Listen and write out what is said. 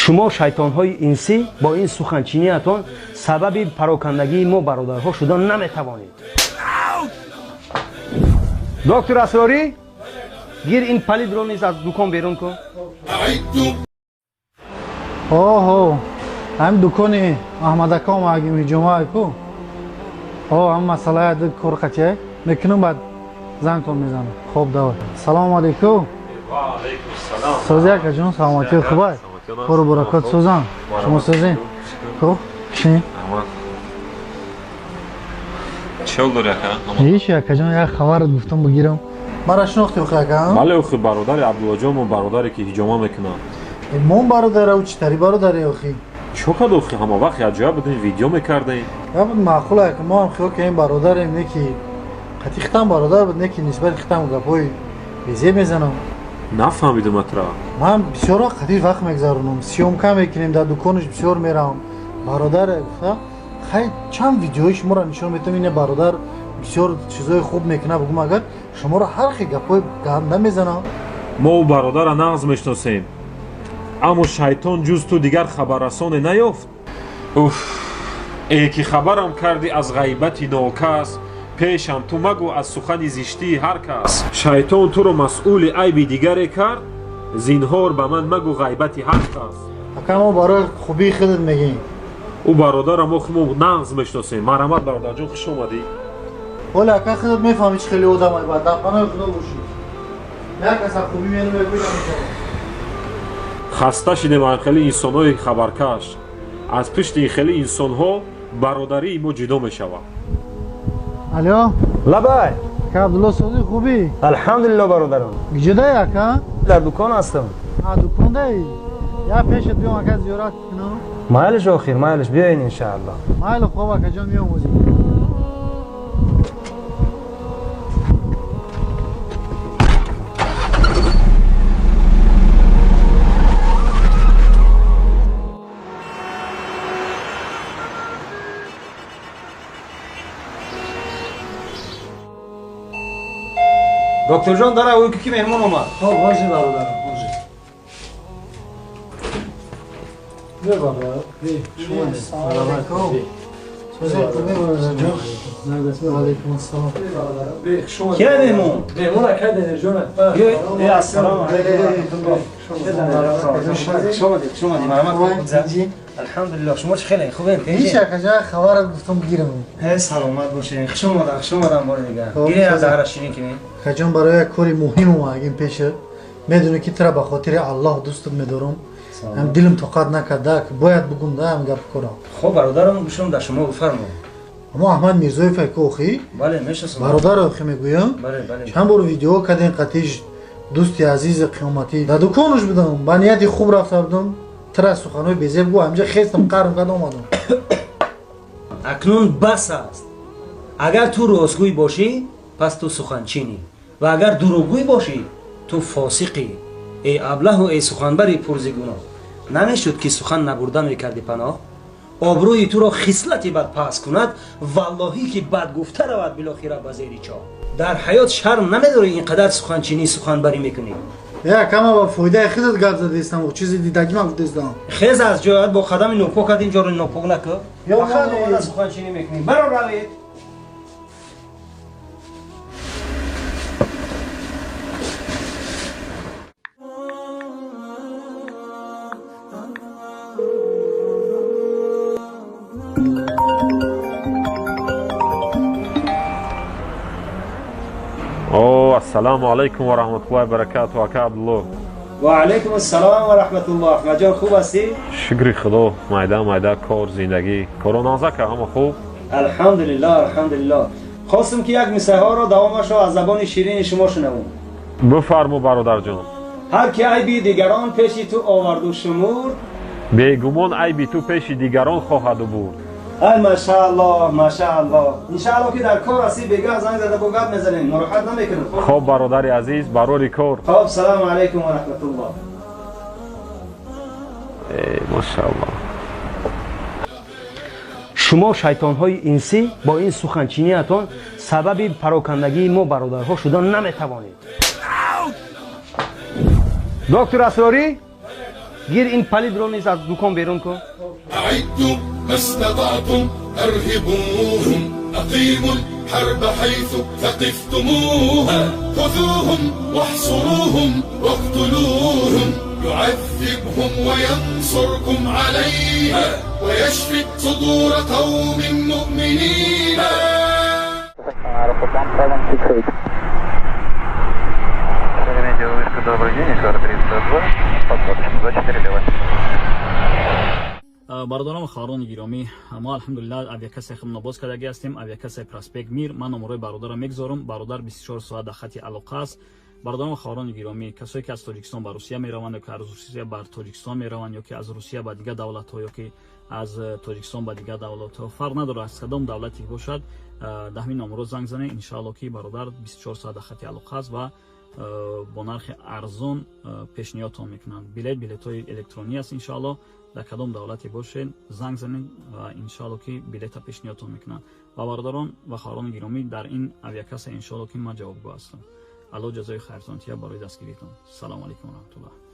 Шумо шайтонҳои инсӣ бо ин суханчиниятон сабаби парокандагии мо бародарҳо шуда наметавонед. Доктор Асрорӣ, гир ин палидро низ аз дукон берун кун. Оҳо, ҳамин дукони Аҳмадака омадагим, ҳиҷома ку. О, ҳамин масъалаи ду кор қатия мекунам, баъд зангтон мезанам. Хоб, давай. Салому алейкум. Ва алейкум салом. Сози акаҷон, саломатӣ хубай? Кору баракот созан. Шумо созин? Хуб, шин. Чӣ ҳол дори, ака? Ҳеч, акаҷон, як хабарат гуфтам бигирам. Мара шинохти охи, ака? Бале, охи, бародари Абдуллоҷон, мо бародаре ки ҳиҷома мекунам. Мон бародара, ӯ читари бародаре охи? Чо кад охи, ҳама вақт якҷоя будем, видео мекардем. Буд маъқул, ака, мо ҳам хиёл кардем бародарем, не ки қати хитам бародар буд, не ки нисбати хитам гапҳои безеб мезанам. Нафаҳмидам атра. Ман бисёр вақт қатиш вақт мегзаронам, съёмка мекунем, дар дуконаш бисёр меравам. Бародаре гуфта, хай чанд видеои шуморо нишон метавам, ине бародар бисёр чизои хуб мекунад, бугум агар шуморо ҳар хел гапҳои ганда мезанам. Мо ӯ бародара нағз мешиносем, аммо шайтон ҷуз ту дигар хабаррасоне наёфт. Уф, э ки хабарам кардӣ аз ғайбати нокас, пешам ту магӯ аз сухани зиштии ҳар кас. Шайтон туро масъули айби дигаре кард, зинҳор ба ман магӯ ғайбати ҳар кас. Ака, мо барои хубии худат мегӯем. Ӯ бародара мо мо нағз мешиносем. Марҳамат, бародарҷон, хуш омадӣ. Оле, ака, худат мефаҳмӣ чӣ хеле одамай, бад дар паноҳи Худо бошӣ. Як каса хубӣ мену мегӯям. Хаста шидем аз хеле инсонҳои хабаркаш. Аз пишти ин хеле инсонҳо бародарии мо ҷудо мешавад. Алё? Лабай. Ака Абдулло, сози хубӣ? Алҳамдулилло, бародарам. Куҷодаи, ака? Дар дукон ҳастам. А, дукондаи? Я пешат биём, ака, зиёрат кунам. Майлиш, охир, майлиш, биёин иншаалло. Майлу, хоб, акаҷон, меом озӣ. Докторҷон, дара ӯ ки меҳмон омад. Хоб, боши, бародарам, боши. Бия, бародар, бия. Шумо салом алейкум. Сози хубӣ, бародарҷон? Алейкум ассалом. Кия меҳмон? Меҳмон ака Денирҷон. Биё, ассалому алейкум. Хуш омадед, хуш омадед. Марҳамат. Алҳамдулилло, шумо чӣ хеле хубед? Ҳеч, акаҷон, хабарат гуфтам бигирам. Ҳе, саломат бошед. Хуш омадам, хуш омадам бори дигар. Гиред аз даҳра ширин кунед. Акаҷон, барои як кори муҳим омадагим пешат. Медонӣ ки тура ба хотири Аллоҳ дӯстат медорам. Ҳам дилам тоқат накарда, бояд бугум да ҳам гапи корам. Хоб, бародарам, гӯшам дар шумо, бифармо. Аммо Аҳмад Мирзоев ака охи? Бале, мешиносам. Бародар охи мегӯям. Бале, бале. Чанд бор видео кардем қатиш, дӯсти азизи қиёматӣ. Дар дуконаш будам, ба нияти хуб рафта будам. Тура суханҳои безеб гӯ, ҳамҷа хестам, қарм карда омадам. Акнун бас аст. Агар ту ростгӯй бошӣ, пас ту суханчинӣ, ва агар дурӯғгӯй бошӣ, ту фосиқӣ. Эй аблаҳу эй суханбари пурзигуноҳ, намешуд ки сухан набурда мекардӣ паноҳ? Обрӯи туро хислати бад паст кунад, валлоҳӣ ки бад гуфта равад билохира ба зери чоҳ. Дар ҳаёт шарм намедорӣ, ин қадар суханчинӣ, суханбарӣ мекунӣ? Э, ака, ман ба фоидаи худат гап задистам, чизи дидагӣ ман гуфтистам. Хез аз ҷоят, бо қадами нопокат ин ҷоро нопок накун. Фақат омада суханчинӣ мекунӣ. Баро равед. О, ассалому алайкум ва раҳматуллоҳи баракату, ака Абдулло. Ва алайкум ассалом ва раҳматуллоҳ. Аҳмадҷон, хуб ҳастӣ? Шукри Худо, майда майда кор, зиндагӣ. Коро нағз, ака, ҳама хуб? Алҳамдулиллоҳ, алҳамдулиллоҳ. Хостум ки як мисраҳоро давомашро аз забони ширини шумо шунавум. Бифармо, бародарҷон. Ҳар ки айби дигарон пеши ту оварду шумурд, бегумон айби ту пеши дигарон хоҳаду бурд. Ай, машааллоҳ, машааллоҳ. Иншааллоҳ ки дар кор ҳастӣ, бегаҳ занг зада бо гап мезанем, нороҳат намекунам. Хоб, бародари азиз, барори кор. Хоб, салому алайкум ва раҳматуллоҳ. Э, машааллоҳ. Шумо шайтонҳои инсӣ бо ин суханчиниятон сабаби парокандагии мо бародарҳо шуда наметавонед. Доктор Асрорӣ, Гир ин палидро низ аз дукон берун кун. أعدوا ما استطعتم، أرهبوهم، أقيموا الحرب حيث ثقفتموها، خذوهم واحصروهم واقتلوهم، يعذبهم وينصركم عليها ويشفي صدور قوم مؤمنين. Добрый день, Икар 32, посадочный, 24 лево. Бародарон ва хоҳарони гиромӣ, мо, алҳамдулиллаҳ, авиакассаи худро боз кардагӣ ҳастем, авиакассаи Проспект Мир. Ман номерои бародарро мегузорам. Бародар 24 соат дар хати алоқа аст. Бародарон ва хоҳарони гиромӣ, касое ки аз Тоҷикистон ба Русия мераванд ё ки аз Русия ба Тоҷикистон мераванд, ё ки аз Русия ба дигар давлатҳо, ё ки аз Тоҷикистон ба дигар давлатҳо, фарқ надорад аз кадом давлате бошад, дар ҳамин номеро занг занед. Иншоалло, ки бародар 24 соат дар хати алоқа аст ва бо нархи арзон пешниҳодтон мекунанд билет. Билетҳои электронӣ аст. Иншоалло, дар кадом давлате бошед, занг занед ва иншоалло, ки билета пешниҳодтон мекунанд. Ва бародарон ва хоҳарони гиромӣ, дар ин авиакасса, иншоалло, ки ман ҷавобгӯ ҳастам. Алло ҷазои хайртон тия барои дастгиритон. Салому алайкум раҳматуллоҳ.